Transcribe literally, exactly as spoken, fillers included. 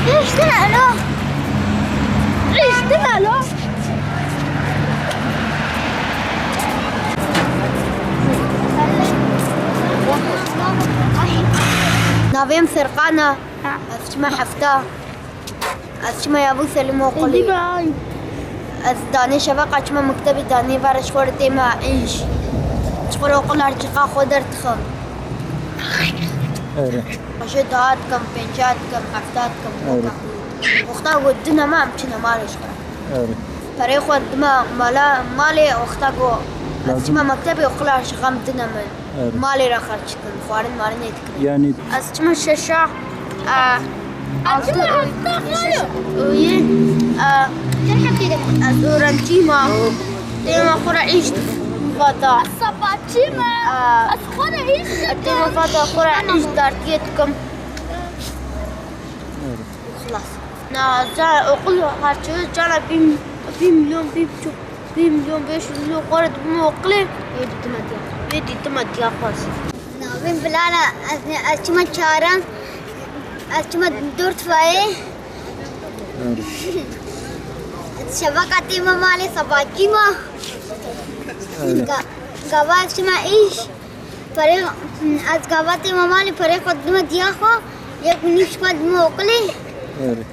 Rêştina lo. Rêştina lo. Navê min Serqan e. Ez çima hefta. Ez çima ya bû Selîm oqilî. Ez danê şeveqa çima mektebê danê ver ji xwe re tême îş. Ji xwe re oqil her çiqa xwe derdixim. Erê. Ji da dikim, pênca dikim, hefta dikim. Erê. Wexta ku dine me em çine malê ji xwe. Erê. Perê xwe dime mala, malê wexta ku ez çima mektebê oqil her çiqa em dine min. Erê. Malê re xerç dikim, xwarin marinê dikim. Yanî ez çima şeşa, e, altı, şeş, yê, e, ez öğrencî me. Dêma xwe re îş vata. Ez sapaçî me. E, ez xwe re îş dikim. Dêma vata xwe re îş dertiyê dikim. Xilas. Na, ca, okul harçlığı cana bin, bin milyon, bin buçuk, bin milyon, beş yüz milyon xwe re dibime okulê. Yê dîtime diya. Yê dîtime diya xwe. Navê min Bilal e, ez ne, ez çima çaran, ez çima dört fayê. Şevaka têma malê sabahçî ma. Ga-, gava ez çima îş. Perê, ez gava têma malê perê xwe dime diya xwe. Yek nîv şipa dime okulê. Erê.